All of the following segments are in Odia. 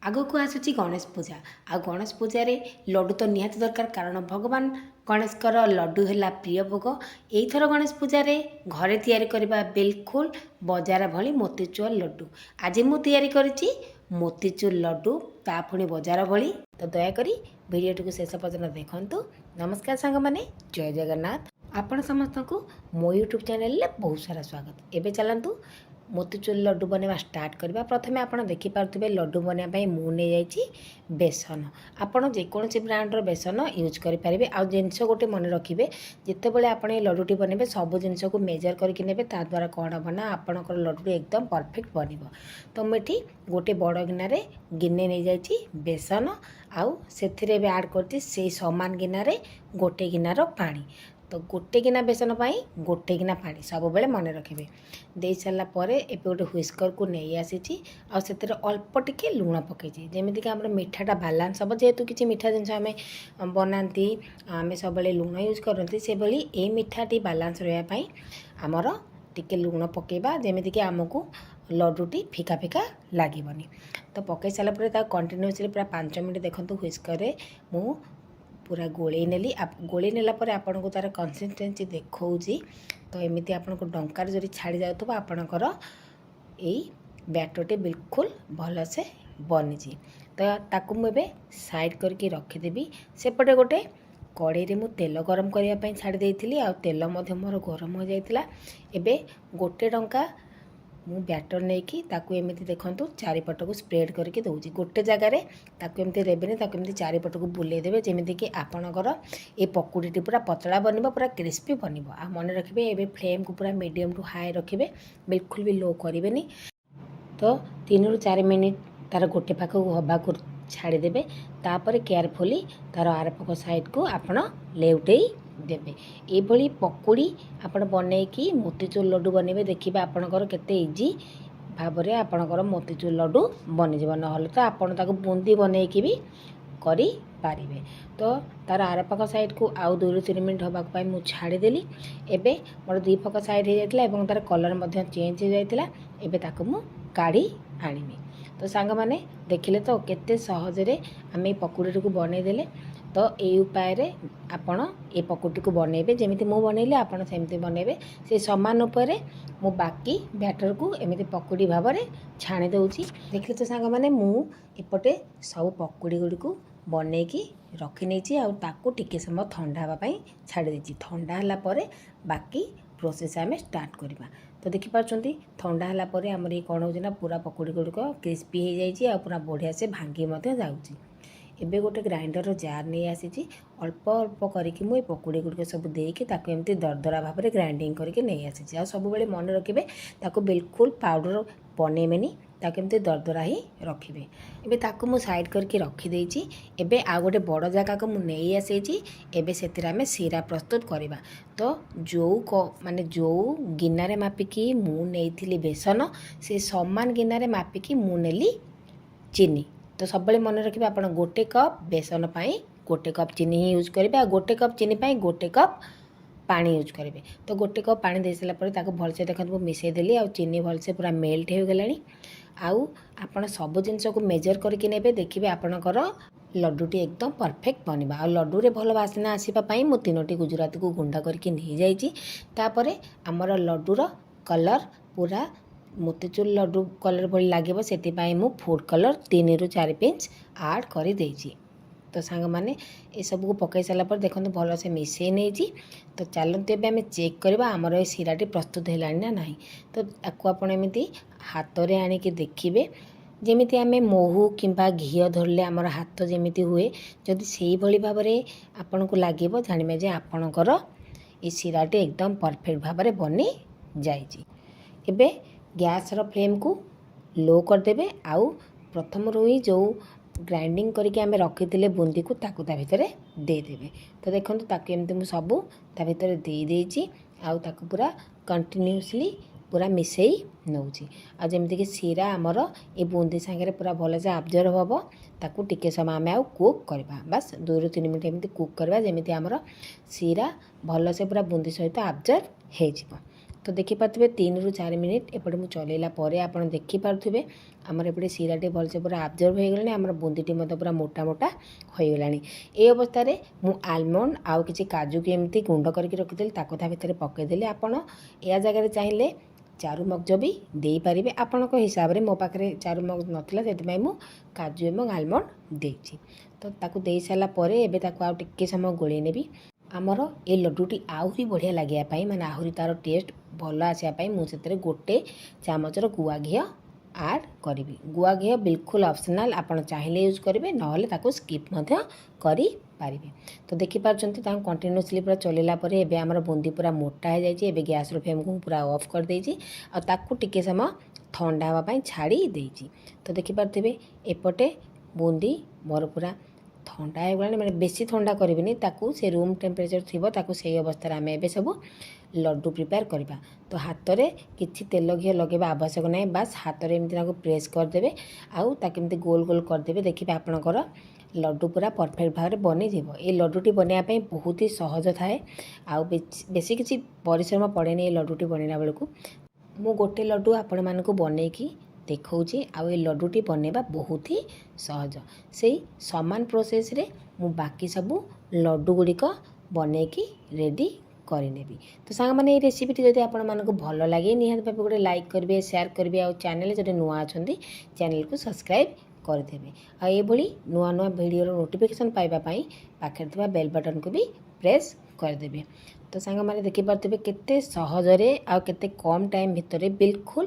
ଆଗକୁ ଆସୁଛି ଗଣେଶ ପୂଜା। ଆଉ ଗଣେଶ ପୂଜାରେ ଲଡ଼ୁ ତ ନିହାତି ଦରକାର, କାରଣ ଭଗବାନ ଗଣେଶଙ୍କର ଲଡ଼ୁ ହେଲା ପ୍ରିୟ ଭୋଗ। ଏଇଥର ଗଣେଶ ପୂଜାରେ ଘରେ ତିଆରି କରିବା ବିଲକୁଲ ବଜାର ଭଳି ମୋତିଚୁର ଲଡ଼ୁ। ଆଜି ମୁଁ ତିଆରି କରିଛି ମୋତିଚୁର ଲଡ଼ୁ, ତା ପୁଣି ବଜାର ଭଳି। ତ ଦୟାକରି ଭିଡ଼ିଓଟିକୁ ଶେଷ ପର୍ଯ୍ୟନ୍ତ ଦେଖନ୍ତୁ। ନମସ୍କାର ସାଙ୍ଗମାନେ, ଜୟ ଜଗନ୍ନାଥ। ଆପଣ ସମସ୍ତଙ୍କୁ ମୋ ୟୁଟ୍ୟୁବ୍ ଚ୍ୟାନେଲରେ ବହୁତ ସାରା ସ୍ୱାଗତ। ଏବେ ଚାଲନ୍ତୁ, ମୋତିଚୁର ଲଡ଼ୁ ବନେଇବା ଷ୍ଟାର୍ଟ କରିବା। ପ୍ରଥମେ ଆପଣ ଦେଖିପାରୁଥିବେ, ଲଡ଼ୁ ବନେଇବା ପାଇଁ ମୁଁ ନେଇଯାଇଛି ବେସନ। ଆପଣ ଯେକୌଣସି ବ୍ରାଣ୍ଡର ବେସନ ୟୁଜ୍ କରିପାରିବେ। ଆଉ ଜିନିଷ ଗୋଟେ ମନେ ରଖିବେ, ଯେତେବେଳେ ଆପଣ ଏ ଲଡ଼ୁଟି ବନେଇବେ, ସବୁ ଜିନିଷକୁ ମେଜର୍ କରିକି ନେବେ। ତା ଦ୍ୱାରା କ'ଣ ହେବ ନା ଆପଣଙ୍କର ଲଡ଼ୁଟି ଏକଦମ ପରଫେକ୍ଟ ବନିବ। ତ ମୁଁ ଏଠି ଗୋଟେ ବଡ଼ ଗିନାରେ ଗିନେ ନେଇଯାଇଛି ବେସନ, ଆଉ ସେଥିରେ ଏବେ ଆଡ଼୍ କରିଛି ସେଇ ସମାନ ଗିନାରେ ଗୋଟେ ଗିନାର ପାଣି। ତ ଗୋଟେ ଗିନା ବେସନ ପାଇଁ ଗୋଟେ ଗିନା ପାଣି ସବୁବେଳେ ମନେ ରଖିବେ। ଦେଇ ସାରିଲା ପରେ ଏବେ ଗୋଟେ ହ୍ୱିସ୍କରକୁ ନେଇ ଆସିଛି, ଆଉ ସେଥିରେ ଅଳ୍ପ ଟିକେ ଲୁଣ ପକାଇଛି, ଯେମିତିକି ଆମର ମିଠାଟା ବାଲାନ୍ସ ହେବ। ଯେହେତୁ କିଛି ମିଠା ଜିନିଷ ଆମେ ବନାନ୍ତି, ଆମେ ସବୁବେଳେ ଲୁଣ ୟୁଜ୍ କରନ୍ତି, ସେଭଳି ଏଇ ମିଠାଟି ବାଲାନ୍ସ ରହିବା ପାଇଁ ଆମର ଟିକେ ଲୁଣ ପକାଇବା, ଯେମିତିକି ଆମକୁ ଲଡ଼ୁଟି ଫିକା ଫିକା ଲାଗିବନି। ତ ପକାଇ ସାରିଲା ପରେ ତାକୁ କଣ୍ଟିନ୍ୟୁଅସଲି ପୁରା 5 ମିନିଟ୍ ଦେଖନ୍ତୁ, ହ୍ୱିସ୍କରରେ ମୁଁ ପୁରା ଗୋଳେଇ ନେଲି। ଗୋଳେଇ ନେଲା ପରେ ଆପଣଙ୍କୁ ତା'ର କନସିଷ୍ଟେନ୍ସି ଦେଖାଉଛି। ତ ଏମିତି ଆପଣଙ୍କୁ ଡଙ୍କାରେ ଯଦି ଛାଡ଼ି ଯାଉଥିବ, ଆପଣଙ୍କର ଏଇ ବ୍ୟାଟରଟି ବିଲକୁଲ ଭଲସେ ବନିଛି। ତ ତାକୁ ମୁଁ ଏବେ ସାଇଡ଼୍ କରିକି ରଖିଦେବି। ସେପଟେ ଗୋଟେ କଡ଼େଇରେ ମୁଁ ତେଲ ଗରମ କରିବା ପାଇଁ ଛାଡ଼ି ଦେଇଥିଲି, ଆଉ ତେଲ ମଧ୍ୟ ମୋର ଗରମ ହୋଇଯାଇଥିଲା। ଏବେ ଗୋଟେ ଡଙ୍କା ମୁଁ ବ୍ୟାଟର ନେଇକି ତାକୁ ଏମିତି ଦେଖନ୍ତୁ, ଚାରିପଟକୁ ସ୍ପ୍ରେଡ଼୍ କରିକି ଦେଉଛି। ଗୋଟେ ଜାଗାରେ ତାକୁ ଏମିତି ଦେବେନି, ତାକୁ ଏମିତି ଚାରିପଟକୁ ବୁଲେଇ ଦେବେ, ଯେମିତିକି ଆପଣଙ୍କର ଏ ପକୁଡ଼ିଟି ପୁରା ପତଳା ବନିବ, ପୁରା କ୍ରିସ୍ପି ବନିବ। ଆଉ ମନେ ରଖିବେ, ଏବେ ଫ୍ଲେମ୍କୁ ପୁରା ମିଡ଼ିୟମ୍ ଟୁ ହାଇ ରଖିବେ, ବିଲକୁଲ ବି ଲୋ କରିବେନି। ତ 3ରୁ 4 ମିନିଟ୍ ତା'ର ଗୋଟେ ପାଖକୁ ହେବାକୁ ଛାଡ଼ିଦେବେ। ତାପରେ କେୟାରଫୁଲି ତା'ର ଆରପାଖ ସାଇଡ଼୍କୁ ଆପଣ ଲେଉଟେଇ ଦେବେ। ଏଇଭଳି ପକୁଡ଼ି ଆପଣ ବନେଇକି ମୋତିଚୁର ଲଡ଼ୁ ବନେଇବେ, ଦେଖିବେ ଆପଣଙ୍କର କେତେ ଇଜି ଭାବରେ ଆପଣଙ୍କର ମୋତିଚୁର ଲଡ଼ୁ ବନିଯିବ। ନହେଲେ ତ ଆପଣ ତାକୁ ବୁନ୍ଦି ବନେଇକି ବି କରିପାରିବେ। ତ ତା'ର ଆରପାଖ ସାଇଡ଼୍କୁ ଆଉ 2ରୁ 3 ମିନିଟ୍ ହେବା ପାଇଁ ମୁଁ ଛାଡ଼ିଦେଲି। ଏବେ ମୋର ଦୁଇ ପାଖ ସାଇଡ଼୍ ହେଇଯାଇଥିଲା ଏବଂ ତା'ର କଲର୍ ମଧ୍ୟ ଚେଞ୍ଜ ହେଇଯାଇଥିଲା। ଏବେ ତାକୁ ମୁଁ କାଢ଼ି ଆଣିବି। ତ ସାଙ୍ଗମାନେ, ଦେଖିଲେ ତ କେତେ ସହଜରେ ଆମେ ଏଇ ପକୁଡ଼ିଟିକୁ ବନେଇଦେଲେ। ତ ଏଇ ଉପାୟରେ ଆପଣ ଏ ପକୁଡ଼ିଟିକୁ ବନେଇବେ। ଯେମିତି ମୁଁ ବନେଇଲି, ଆପଣ ସେମିତି ବନେଇବେ। ସେ ସମାନ ଉପରେ ମୁଁ ବାକି ବ୍ୟାଟରକୁ ଏମିତି ପକୁଡ଼ି ଭାବରେ ଛାଣି ଦେଉଛି। ଦେଖିଲେ ତ ସାଙ୍ଗମାନେ, ମୁଁ ଏପଟେ ସବୁ ପକୁଡ଼ି ଗୁଡ଼ିକୁ ବନେଇକି ରଖିନେଇଛି, ଆଉ ତାକୁ ଟିକେ ସମୟ ଥଣ୍ଡା ହେବା ପାଇଁ ଛାଡ଼ି ଦେଇଛି। ଥଣ୍ଡା ହେଲା ପରେ ବାକି ପ୍ରୋସେସ୍ ଆମେ ଷ୍ଟାର୍ଟ କରିବା। ତ ଦେଖିପାରୁଛନ୍ତି, ଥଣ୍ଡା ହେଲା ପରେ ଆମର ଇଏ କ'ଣ ହେଉଛି ନା ପୁରା ପକୁଡ଼ି ଗୁଡ଼ିକ କ୍ରିସ୍ପି ହେଇଯାଇଛି, ଆଉ ପୁରା ବଢ଼ିଆ ସେ ଭାଙ୍ଗି ମଧ୍ୟ ଯାଉଛି। ଏବେ ଗୋଟେ ଗ୍ରାଇଣ୍ଡରର ଜାର୍ ନେଇ ଆସିଛି। ଅଳ୍ପ ଅଳ୍ପ କରିକି ମୁଁ ଏ ପକୁଡ଼ି ଗୁଡ଼ିକ ସବୁ ଦେଇକି ତାକୁ ଏମିତି ଦରଦରା ଭାବରେ ଗ୍ରାଇଣ୍ଡିଙ୍ଗ କରିକି ନେଇ ଆସିଛି। ଆଉ ସବୁବେଳେ ମନେ ରଖିବେ, ତାକୁ ବିଲକୁଲ ପାଉଡ଼ର ବନେଇବେନି, ତାକୁ ଏମିତି ଦରଦରା ହିଁ ରଖିବେ। ଏବେ ତାକୁ ମୁଁ ସାଇଡ଼୍ କରିକି ରଖିଦେଇଛି। ଏବେ ଆଉ ଗୋଟେ ବଡ଼ ଜାଗାକୁ ମୁଁ ନେଇ ଆସିଛି। ଏବେ ସେଥିରେ ଆମେ ଶିରା ପ୍ରସ୍ତୁତ କରିବା। ତ ଯେଉଁ ମାନେ ଯେଉଁ ଗିନାରେ ମାପିକି ମୁଁ ନେଇଥିଲି ବେସନ, ସେ ସମାନ ଗିନାରେ ମାପିକି ମୁଁ ନେଲି ଚିନି। ତ ସବୁବେଳେ ମନେ ରଖିବେ, ଆପଣ ଗୋଟେ କପ୍ ବେସନ ପାଇଁ ଗୋଟେ କପ୍ ଚିନି ହିଁ ୟୁଜ୍ କରିବେ, ଆଉ ଗୋଟେ କପ୍ ଚିନି ପାଇଁ ଗୋଟେ କପ୍ ପାଣି ୟୁଜ୍ କରିବେ। ତ ଗୋଟେ କପ୍ ପାଣି ଦେଇସାରିଲା ପରେ ତାକୁ ଭଲସେ ଦେଖନ୍ତୁ, ମୁଁ ମିଶାଇ ଦେଲି, ଆଉ ଚିନି ଭଲସେ ପୁରା ମେଲ୍ଟ ହୋଇଗଲାଣି। ଆଉ ଆପଣ ସବୁ ଜିନିଷକୁ ମେଜର୍ କରିକି ନେବେ, ଦେଖିବେ ଆପଣଙ୍କର ଲଡ଼ୁଟି ଏକଦମ ପରଫେକ୍ଟ ବନିବ। ଆଉ ଲଡ଼ୁରେ ଭଲ ବାସ୍ନା ଆସିବା ପାଇଁ ମୁଁ ତିନୋଟି ଗୁଜୁରାତିକୁ ଗୁଣ୍ଡ କରିକି ନେଇଯାଇଛି। ତାପରେ ଆମର ଲଡ଼ୁର କଲର୍ ପୁରା ମୋତିଚୁର ଲଡ଼ୁ କଲର୍ ଭଳି ଲାଗିବ, ସେଥିପାଇଁ ମୁଁ ଫୁଡ଼୍ କଲର୍ 3ରୁ 4 ପିଞ୍ଚ ଆଡ଼୍ କରିଦେଇଛି। ତ ସାଙ୍ଗମାନେ, ଏସବୁକୁ ପକାଇ ସାରିଲା ପରେ ଦେଖନ୍ତୁ, ଭଲସେ ମିଶାଇ ନେଇଛି। ତ ଚାଲନ୍ତୁ, ଏବେ ଆମେ ଚେକ୍ କରିବା ଆମର ଏ ଶିରାଟି ପ୍ରସ୍ତୁତ ହେଲାଣି ନା ନାହିଁ। ତ ତାକୁ ଆପଣ ଏମିତି ହାତରେ ଆଣିକି ଦେଖିବେ। ଯେମିତି ଆମେ ମହୁ କିମ୍ବା ଘିଅ ଧରିଲେ ଆମର ହାତ ଯେମିତି ହୁଏ, ଯଦି ସେଇଭଳି ଭାବରେ ଆପଣଙ୍କୁ ଲାଗିବ, ଜାଣିବେ ଯେ ଆପଣଙ୍କର ଏ ଶିରାଟି ଏକଦମ ପରଫେକ୍ଟ ଭାବରେ ବନି ଯାଇଛି। ଏବେ ଗ୍ୟାସ୍ର ଫ୍ଲେମ୍କୁ ଲୋ କରିଦେବେ, ଆଉ ପ୍ରଥମରୁ ହିଁ ଯେଉଁ ଗ୍ରାଇଣ୍ଡିଙ୍ଗ କରିକି ଆମେ ରଖିଥିଲେ ବୁନ୍ଦିକୁ, ତାକୁ ତା ଭିତରେ ଦେଇଦେବେ। ତ ଦେଖନ୍ତୁ, ତାକୁ ଏମିତି ମୁଁ ସବୁ ତା ଭିତରେ ଦେଇଦେଇଛି, ଆଉ ତାକୁ ପୁରା କଣ୍ଟିନ୍ୟୁଅସଲି ପୁରା ମିଶାଇ ନେଉଛି। ଆଉ ଯେମିତିକି ଶିରା ଆମର ଏ ବୁନ୍ଦି ସାଙ୍ଗରେ ପୁରା ଭଲସେ ଆବଜର୍ଭ ହେବ, ତାକୁ ଟିକେ ସମୟ ଆମେ ଆଉ କୁକ୍ କରିବା। ବାସ୍, 2ରୁ 3 ମିନିଟ୍ ଏମିତି କୁକ୍ କରିବା, ଯେମିତି ଆମର ଶିରା ଭଲସେ ପୁରା ବୁନ୍ଦି ସହିତ ଆବଜର୍ଭ ହେଇଯିବ। ତ ତ ଦେଖିପାରୁଥିବେ, 3ରୁ 4 ମିନିଟ୍ ଏପଟେ ମୁଁ ଚଲେଇଲା ପରେ ଆପଣ ଦେଖିପାରୁଥିବେ, ଆମର ଏପଟେ ଶିରାଟି ଭଲସେ ପୁରା ଆବଜର୍ବ ହୋଇଗଲାଣି। ଆମର ବୁନ୍ଦିଟି ମଧ୍ୟ ପୁରା ମୋଟା ମୋଟା ହୋଇଗଲାଣି। ଏ ଅବସ୍ଥାରେ ମୁଁ ଆଲମଣ୍ଡ ଆଉ କିଛି କାଜୁକୁ ଏମିତି ଗୁଣ୍ଡ କରିକି ରଖିଥିଲି, ତାକୁ ତା ଭିତରେ ପକାଇଦେଲି। ଆପଣ ଏହା ଜାଗାରେ ଚାହିଁଲେ ଚାରୁମଗଜ ବି ଦେଇପାରିବେ ଆପଣଙ୍କ ହିସାବରେ। ମୋ ପାଖରେ ଚାରୁମଗଜ ନଥିଲା, ସେଥିପାଇଁ ମୁଁ କାଜୁ ଏବଂ ଆଲମଣ୍ଡ ଦେଇଛି। ତ ତାକୁ ଦେଇସାରିଲା ପରେ ଏବେ ତାକୁ ଆଉ ଟିକେ ସମୟ ଗୋଳେଇ ନେବି। ଆମର ଏ ଲଡ଼ୁଟି ଆହୁରି ବଢ଼ିଆ ଲାଗିବା ପାଇଁ, ମାନେ ଆହୁରି ତା'ର ଟେଷ୍ଟ ଭଲ ଆସିବା ପାଇଁ ମୁଁ ସେଥିରେ 1 ଚାମଚର ଗୁଆ ଘିଅ ଆଡ଼୍ କରିବି। ଗୁଆ ଘିଅ ବିଲକୁଲ ଅପସନାଲ୍। ଆପଣ ଚାହିଁଲେ ୟୁଜ୍ କରିବେ, ନହେଲେ ତାକୁ ସ୍କିପ୍ ମଧ୍ୟ କରିପାରିବେ। ତ ଦେଖିପାରୁଛନ୍ତି, ତାକୁ କଣ୍ଟିନ୍ୟୁଅସଲି ପୁରା ଚଲେଇଲା ପରେ ଏବେ ଆମର ବୁନ୍ଦି ପୁରା ମୋଟା ହେଇଯାଇଛି। ଏବେ ଗ୍ୟାସ୍ର ଫ୍ଲେମ୍କୁ ମୁଁ ପୁରା ଅଫ୍ କରିଦେଇଛି ଆଉ ତାକୁ ଟିକେ ସମୟ ଥଣ୍ଡା ହେବା ପାଇଁ ଛାଡ଼ି ଦେଇଛି। ତ ଦେଖିପାରୁଥିବେ, ଏପଟେ ବୁନ୍ଦି ମୋର ପୁରା ଥଣ୍ଡା ହେଇଗଲାଣି। ମାନେ ବେଶୀ ଥଣ୍ଡା କରିବିନି ତାକୁ, ସେ ରୁମ୍ ଟେମ୍ପରେଚର୍ ଥିବ, ତାକୁ ସେଇ ଅବସ୍ଥାରେ ଆମେ ଏବେ ସବୁ ଲଡ଼ୁ ପ୍ରିପେୟାର କରିବା। ତ ହାତରେ କିଛି ତେଲ ଘିଅ ଲଗାଇବା ଆବଶ୍ୟକ ନାହିଁ। ବାସ୍ ହାତରେ ଏମିତି ତାକୁ ପ୍ରେସ୍ କରିଦେବେ ଆଉ ତାକୁ ଏମିତି ଗୋଲ ଗୋଲ କରିଦେବେ। ଦେଖିବେ, ଆପଣଙ୍କର ଲଡ଼ୁ ପୁରା ପରଫେକ୍ଟ ଭାବରେ ବନିଯିବ। ଏ ଲଡ଼ୁଟି ବନେଇବା ପାଇଁ ବହୁତ ହି ସହଜ ଥାଏ ଆଉ ବେଶୀ କିଛି ପରିଶ୍ରମ ପଡ଼େନି ଏ ଲଡ଼ୁଟି ବନେଇଲା ବେଳକୁ। ମୁଁ ଗୋଟେ ଲଡ଼ୁ ଆପଣମାନଙ୍କୁ ବନେଇକି ଦେଖାଉଛି ଆଉ ଏ ଲଡ଼ୁଟି ବନେଇବା ବହୁତ ହି ସହଜ। ସେଇ ସମାନ ପ୍ରୋସେସ୍ରେ ମୁଁ ବାକି ସବୁ ଲଡ଼ୁ ଗୁଡ଼ିକ ବନେଇକି ରେଡ଼ି କରିନେବି। ତ ସାଙ୍ଗମାନେ, ଏଇ ରେସିପିଟି ଯଦି ଆପଣମାନଙ୍କୁ ଭଲ ଲାଗେ, ନିହାତି ଭାବେ ଗୋଟେ ଲାଇକ୍ କରିବେ, ସେୟାର କରିବେ ଆଉ ଚ୍ୟାନେଲ୍ ଯଦି ନୂଆ ଅଛନ୍ତି, ଚ୍ୟାନେଲକୁ ସବସ୍କ୍ରାଇବ୍ କରିଦେବେ। ଆଉ ଏଇଭଳି ନୂଆ ନୂଆ ଭିଡ଼ିଓର ନୋଟିଫିକେସନ୍ ପାଇବା ପାଇଁ ପାଖରେ ଥିବା ବେଲ୍ ବଟନ୍କୁ ବି ପ୍ରେସ୍ କରିଦେବେ। ତ ସାଙ୍ଗମାନେ, ଦେଖିପାରୁଥିବେ କେତେ ସହଜରେ ଆଉ କେତେ କମ୍ ଟାଇମ୍ ଭିତରେ ବିଲକୁଲ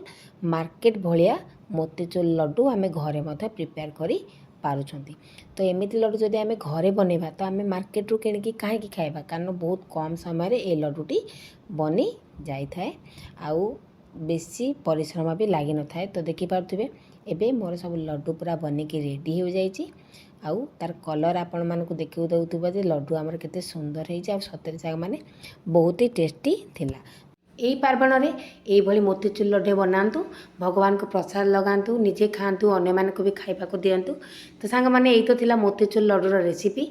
ମାର୍କେଟ ଭଳିଆ ମୋତିଚୁର ଲଡ଼ୁ ଆମେ ଘରେ ମଧ୍ୟ ପ୍ରିପେୟାର କରିପାରୁଛନ୍ତି। ତ ଏମିତି ଲଡ଼ୁ ଯଦି ଆମେ ଘରେ ବନେଇବା, ତ ଆମେ ମାର୍କେଟରୁ କିଣିକି କାହିଁକି ଖାଇବା? କାରଣ ବହୁତ କମ୍ ସମୟରେ ଏ ଲଡ଼ୁଟି ବନି ଯାଇଥାଏ ଆଉ ବେଶୀ ପରିଶ୍ରମ ବି ଲାଗିନଥାଏ। ତ ଦେଖିପାରୁଥିବେ, ଏବେ ମୋର ସବୁ ଲଡ଼ୁ ପୁରା ବନିକି ରେଡ଼ି ହୋଇଯାଇଛି। ଆଉ ତାର କଲର୍ ଆପଣମାନଙ୍କୁ ଦେଖିବାକୁ ଦେଉଥିବ ଯେ ଲଡ଼ୁ ଆମର କେତେ ସୁନ୍ଦର ହେଇଛି। ଆଉ ସତରେ ସାଙ୍ଗମାନେ, ବହୁତ ହି ଟେଷ୍ଟି ଥିଲା। ଏଇ ପାର୍ବଣରେ ଏଇଭଳି ମୋତିଚୁର ଲଡ଼ୁ ବନାନ୍ତୁ, ଭଗବାନଙ୍କୁ ପ୍ରସାଦ ଲଗାନ୍ତୁ, ନିଜେ ଖାଆନ୍ତୁ, ଅନ୍ୟମାନଙ୍କୁ ବି ଖାଇବାକୁ ଦିଅନ୍ତୁ। ତ ସାଙ୍ଗମାନେ, ଏଇ ତ ଥିଲା ମୋତିଚୁର ଲଡ଼ୁର ରେସିପି।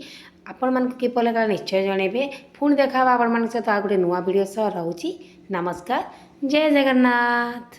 ଆପଣମାନଙ୍କୁ କିପରି ଲାଗିଲା ନିଶ୍ଚୟ ଜଣାଇବେ। ପୁଣି ଦେଖା ହେବ ଆପଣମାନଙ୍କ ସହିତ ଆଉ ଗୋଟେ ନୂଆ ଭିଡ଼ିଓ ସହ। ରହୁଛି, ନମସ୍କାର, ଜୟ ଜଗନ୍ନାଥ।